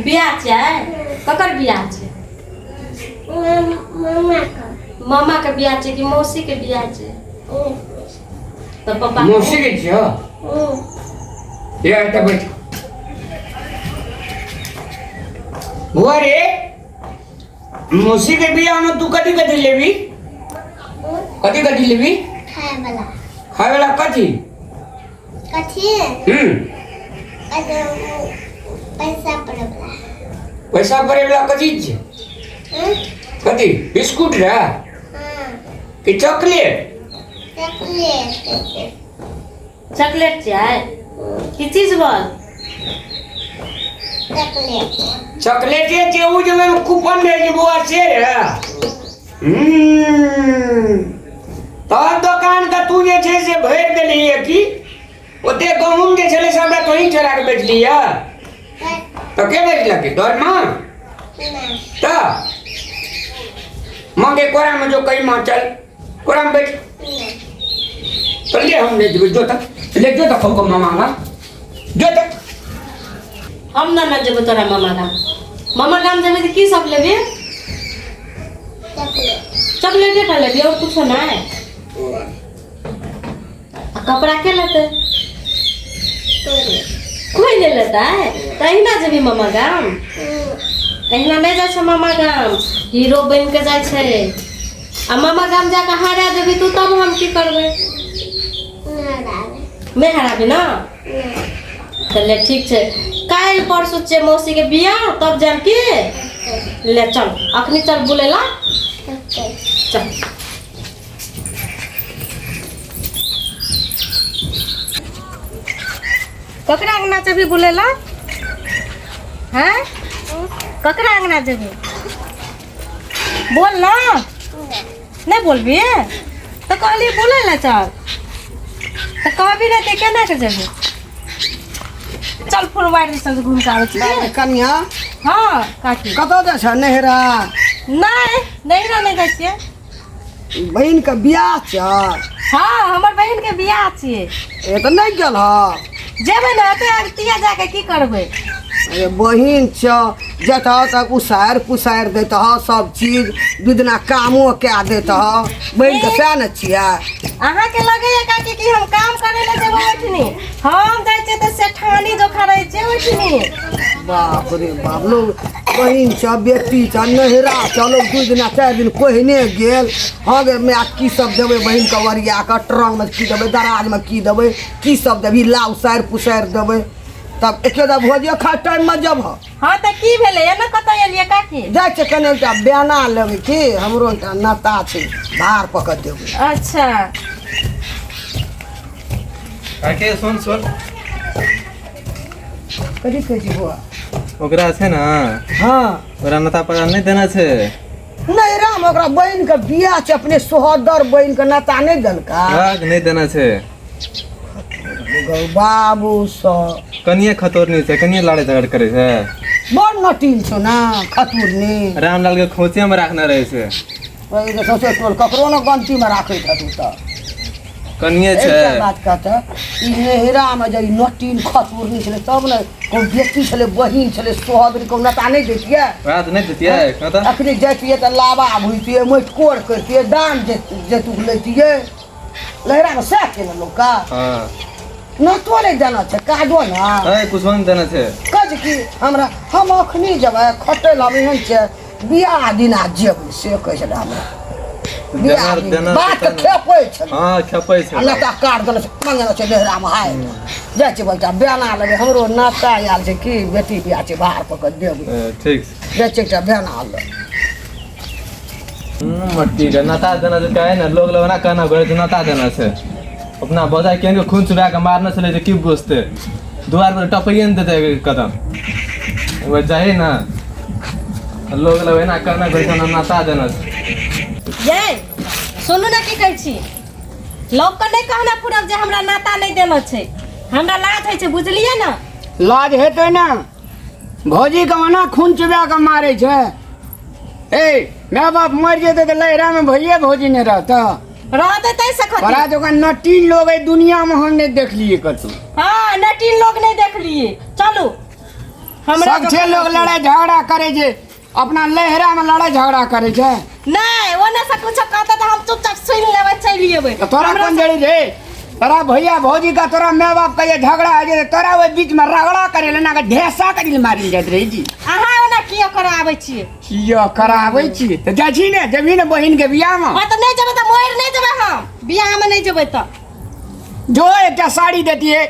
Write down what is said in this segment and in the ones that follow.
बियाह छै? ककर बियाह छै? मामा के बियाह छै कि मौसी के बियाह छै? तऽ पप्पा मौसी के छियौ? ये एतऽ बैठ बौआ रे। मौसी के बियाह में तू कथी कथी लेबी? कथी कथी लेबी? खाय वाला। खाय वाला कथी? कथी? पैसा पड़े वाला। पैसा पड़े वाला कथी छै? कथी, बिस्कुट रे कि चॉकलेट? चॉकलेट। चॉकलेट छै कि चीज बॉल? चॉकलेट। चॉकलेट जे उ जे ओहिमे कूपन रहै छै बौआ से रे। तोहर दोकान के तू जे छै से भरि देलही की? ओते गहूँम जे छलै सबटा तोही चोरा के बेचलिही? तऽ के बेचलकै? तोहर माँ? तऽ माँ के कोरा में जो कही माँ चल कोरा में बैठ। तो ले हम ले जेबै, जो तक ले जो तक हमको मामा गाम जो तक। हम ना ना जेबै तोरा मामा गाम। मामा गाम जेबै तऽ की सब लेबी? चॉकलेटे टा लेबी और कुछो नहि? आ कपड़ा के लेतै? कोई नहि लेतै? तऽ अहिना जेबी मामा गाम? अहिना नहि जाइ छै मामा गाम, हीरो बनि के जाइ छै। आ मामा गाम जाके हरा जेबी तू तब हम की करबै? नहि हराबी ना? तऽ ले ठीक छै, काल्हि परसू छै मौसी के बियाह, तब जायब की? ले चल अखनी चल बुलेला चल। ककरा अंगना जेबी बुलेला? हैं, ककरा अंगना जेबी बोल ना। नहीं बोलबी तो कहली बोले ला चल, तो कहबी नहीं तो केना के जेबी? चल फुलवारी सब घूम के आबै छी। कनिया। हाँ काकी। कतऽ जाइ छ? नैहरा? नहीं, नैहरा नहीं जाइ छियै। बहिन के बियाह छ? हाँ, हमर बहिन के बियाह छियै। ए तऽ नहि गेल ह? जेबै ने, एते अगतिया जाके की करबै? अरे बहिन छ, जतऽ तक उसारि पुसारि दैत ह सब चीज, दू दिना कामो कए दैत ह। बहिन के सएह ने छियै। अहाँके लगैया काकी कि हम काम करे लए जेबै ओहिठिनी? हम जाइ छियै तऽ सेठानी जोखा रहै छियै ओहिठिनी। बाप रे बाप, लोग बहिन छ, बेटी छ, नैहरा छ, लोग 2 दिना 4 दिन पहिने गेल। हँ गे माय, की सब देबै बहिन के ओरिया कऽ? ट्रंक में की देबै, दराज में की देबै, की सब देबही? ला उसारि पुसारि देबै तब एके दा भोजियो खा टाइम में जब। हाँ तऽ की भेलै? एना कतऽ एलियै काकी? जाइ छै कने एकटा बेना लेबै की, हमरो एकटा नाता छै, भार पकड़ देबै। अच्छा। काके सुन सुन। कथी कहै छी बौआ? ओकरा छै ने। हाँ। ओकरा नता पता नहि देना छै। नहि राम, ओकरा बहिन के बियाह छै, अपने सोहदर बहिन के नाता नहि देलका? हँ, नहि देना छै। बाबू सँ कनिये खतोरनी छै, कनिये लड़ाइ झगड़ करै छै। बड़ नटीन छौ ने खतुरनी। रामलाल के खोचे में राखने रहै छै। ओहि सौंसे टोल ककरो ने गलती में राखैत हेतौ तऽ। कनिये छै। एकटा बात कहतऽ, ई नैहरामे जे ई नटीन खतुरनी छलै तब ने कोनो बेटी छलै, बहिन छलै, सोहदरी, कोनो नता नहि दैतियै? वएह तऽ नहि दैतियै कहतऽ। अखनी जैतियै तऽ लाबा भुजतियै, मटिकोर करितियै, दान जैतुक लैतियै। लहरामे सएह केने लोकके। हाँ। नतो नहि देना छै, काजो ने। है, कुछो नहि देना छै। कहै छै कि हमरा हम अखनी जेबै खटै लए, हम एहन छै बियाह दिना जेबै, से कहै छलै हमरा। बियाह देना दिन देना बात के खेपै छलै। हाँ, खेपै छै। आ लता काट देने छै, मंगने छै नैहरामे। हाय, जाइ छै बच्चा बेना लेबै, हमरो नाता आयल छै कि बेटी बियाह छै, भार पकड़ देबै। ए, ठीक छै। जाइ छै एकटा बेना ले। मट्टी के नता देना छै काहे ने लोग लोग ना कहना करे छै नता देना छै। अपना बजाय केहन के खून चुरा के मारने छलै जे की बुझतै, दुआर पर टपैये ने देतै कदम। एक बार जाही ना लोग लोग एना कहना करे छै नता देना छै। ये सुनू ने, की कहै छी, लोकके नहि कहना फुरब जे हमरा नाता नहि देना छै। हमरा लाज होइ छै, बुझलियै ने? लाज हेतै ने? भौजीके ओना खून चुबा कऽ मारै छै। ए, माय बाप मरि जेतै तऽ लहरामे भैये भौजी नहि रहतै। रहते तै से तोरा खती जकाँ नटीन लोग एहि दुनिया में हम नहि देखलियै कतौ। हाँ, नटीन लोग नहीं देखलिए। चलू, हमरा सब छै लोग लड़ाई झगड़ा करे छै, अपना लहरा में लड़ाई झगड़ा करे छै। नहीं, ओने से कुछ कहता तो हम चुपचाप सुन लेबै, चलि एबै। तऽ तोरा कोन जरूरी रे? तोरा भैया भौजी का, तोरा माय बाप का ये झगड़ा है जे तोरा ओहि बीच में रगड़ा करे ले ना के ढेसा करी ले मारी जाइत रही जी। अहाँ ओना किया कराबै छियै? किया कराबै छियै? तऽ जाइ छी ने, जेबही ने बहिन के बियाह में? हाँ, तऽ नहीं जेबै तऽ मरि नहीं जेबै हम, बियाह में नहीं जेबै तऽ। जो एकटा साड़ी देतियै,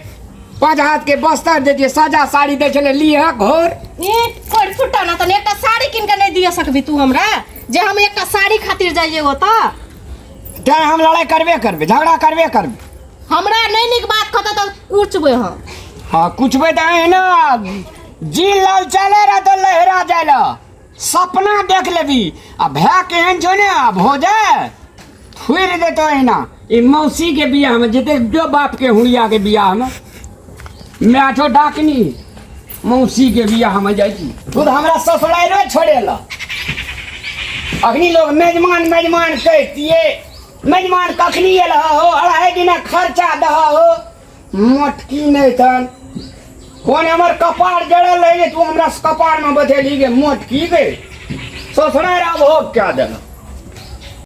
5 हाथ के बस्तर देतियै, साजा साड़ी दै छलै, लिह घोर। ई कोइ फुटा ना तऽ एकटा साड़ी कीन के नहीं दिया सकबी तू हमरा, जे हम एकटा साड़ी खातिर जाइए ओतऽ? तैं हम लड़ाई करबे करबै, झगड़ा करबे करबै। हमरा नहीं नीक बात कहतै तऽ कुचबै हम। हाँ, कुचबै तऽ एहिना जी लाल चले रह तो लहरा जाय ला सपना देख लेबी। आ भै केहन छौ ने, आब हो जाए थुरि देतो एहिना। ई मौसी के बियाह में जेते जो बाप के हुड़िया के बियाह में मैं छो डाकनी, मौसी के बियाह में जाइ छी तू तऽ हमरा ससुराइरो छोड़ेला। अखनी लोग मेजमान मेजमान कहितियै, मेजमान कखनी एल हो, 2.5 दिना खर्चा दह हो। मोटकी नहि तन कोन हमर कपार जड़ल रहे जे तू हमरा कपार में बतेली गे मोटकी गे। ससुराइर अब हो क्या देना।